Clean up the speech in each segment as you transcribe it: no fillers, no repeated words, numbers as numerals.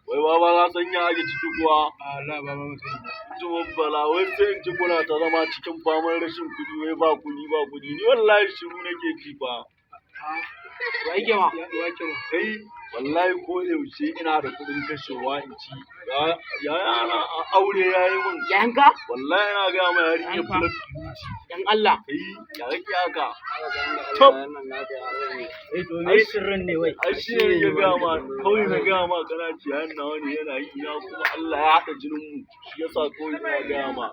Wai baba na san ya ake ciki kuwa. Allah baba mu sani. Tuwon bala wai sai in ji kuna ta zama cikin faman rashin kuɗi, wai ba kuɗi ba kuɗi, ni wallahi shiru nake ji fa. Wa yake ma? Wa yake ma? Kai wallahi ko yaushe ina da kuɗin kashewa in ci. Ya yana aure yayi mun. Yanka? Wallahi ina ga ma yarinya Yanka. fulat. Dan Allah. Kai ya kake haka? Top. Eh to me sirrin ne wai? Ai shi ne ya gaya ma, kawai na gaya ma kana ci yayin nawa ne yana yi na kuma Allah ya haɗa jinin mu, shi yasa kawai ina gaya ma.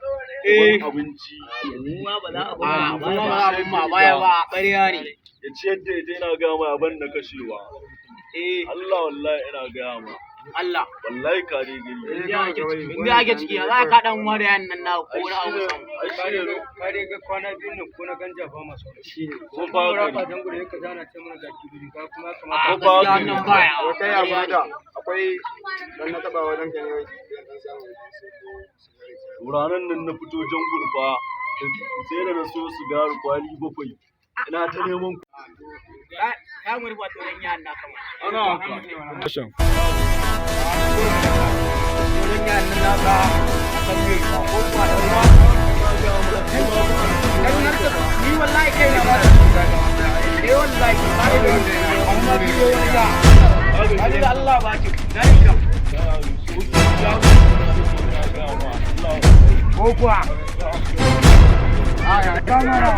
Eh. Wani abinci Mu ma ba za a A kuma ba za a bin ma baya ba, ƙarya ne. Ya ciyar da ita, ina gaya ma abin da kashewa. Eh. Allah wallahi ina gaya ma. Allah. Wallahi ka dai gani. Inda ake ciki, za ka ɗan ware yan nan na ko wani abu samu. Ai shi ne. Ka dai ga kwana biyun nan ko na ganja ba masu. Shi ne. Ko ba Ko haka ba ne. dan gure ka zana ce mana ga kibiri ka kuma A kamata. Ko ba gaskiya haka ne. wannan baya. Wata ya bada akwai dan na taba wajen ka ne wai dan samu sai ko sigari. Ranar nan na fito jan gurfa sai da na so sigari kwali 7. Ina ta neman Ka mu rufa to dan yan na kama. Ana haka. Dan yan nan naka akan me ko kuwa da ruwa. Dan nan ka ni wallahi kai na ba. Eh wallahi ba da amma biyo wani ga. Hadi da Allah ba ki. Dai kam. Ko kuwa. Aya kamara.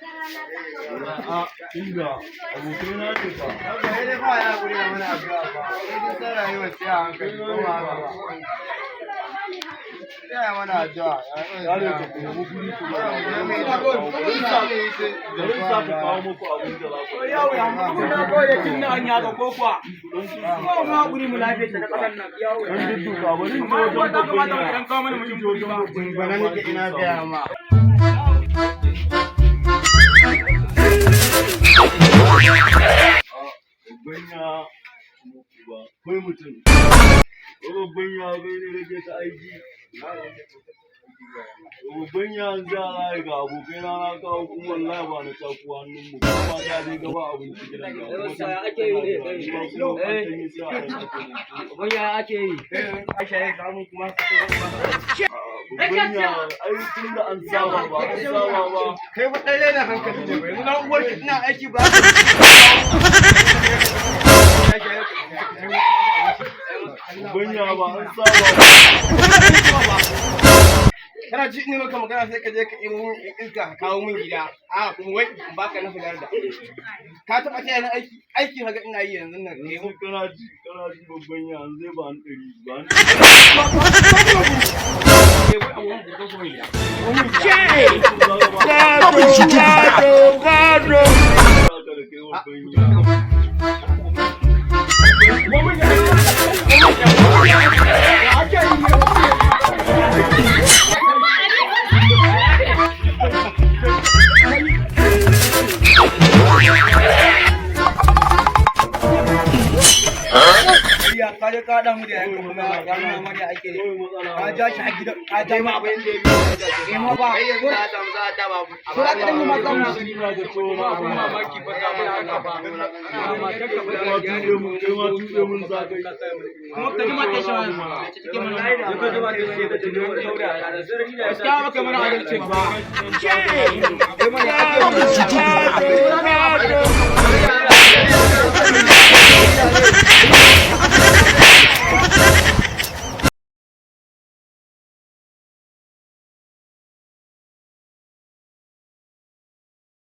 A'a, kinga abokaina ne fa. Sai dai ba ya gure mana addu'a ba. Sai dai san rayuwar sai a hankali ko ba haka ba. Sai ya mana addu'a. Ya ne ka nemi guri ku zauna. Bari in sa ka kawo muku abin da za ku ci. Yau ya mu na kawai da cin nan ya ga ko kuwa. Ko ma guri mu lafiya ta na kasan nan. Yau. Dan dudduka, bari in je wajen babban yaya. kawo mana mutum kuɗi ba. Bana nake ina gaya ma. Babban ya ba kai mutum. Ko babban ya bai ne rage ta aiki. Babban ya an za a ga abokaina na kawo kuma wallahi ba na taku hannun mu. Kuma ta dai gaba abinci gidan ga. Kuma ake yi ne? Kuma kuma an tanyi sai a ɗan ake ne. Uban ya ake yi. Aisha ya samu kuma Babban ya ai tun da an saba ba an saba ba. kai ba dan raina hankali ne ba. Yanzu na uwar ki ina aiki ba. Babban ya ba an saba ba. Kana ji ne maka magana sai ka je ka yi mun iska ka kawo mun gida. A kuma wai in baka na fitar da. Ka taba taya ni aiki aiki kaga ina yi yanzu nan. Kai Yanzu kana ji babban ya an zai ba an ɗari ba an ɗari. Haka da kai babban ya. Ya ka je ka da mu da yanka kuma ya nuna mana ake. Kawai matsala. Ka ja shi a gidan ka ja ma abin da ya bi. Eh ma ba. Kai yanzu na samu za a taba mu. Ko za ka dinga ma samu. Ina da cewa ma abin Mamaki fa ga mana haka ba. Kai ma tuɗe mun, kai ma tuɗe mun za ka yi. Kuma ka ji mata shi wani. Take mana. Gaskiya ba kai mana adalci ba. Kai mana ake.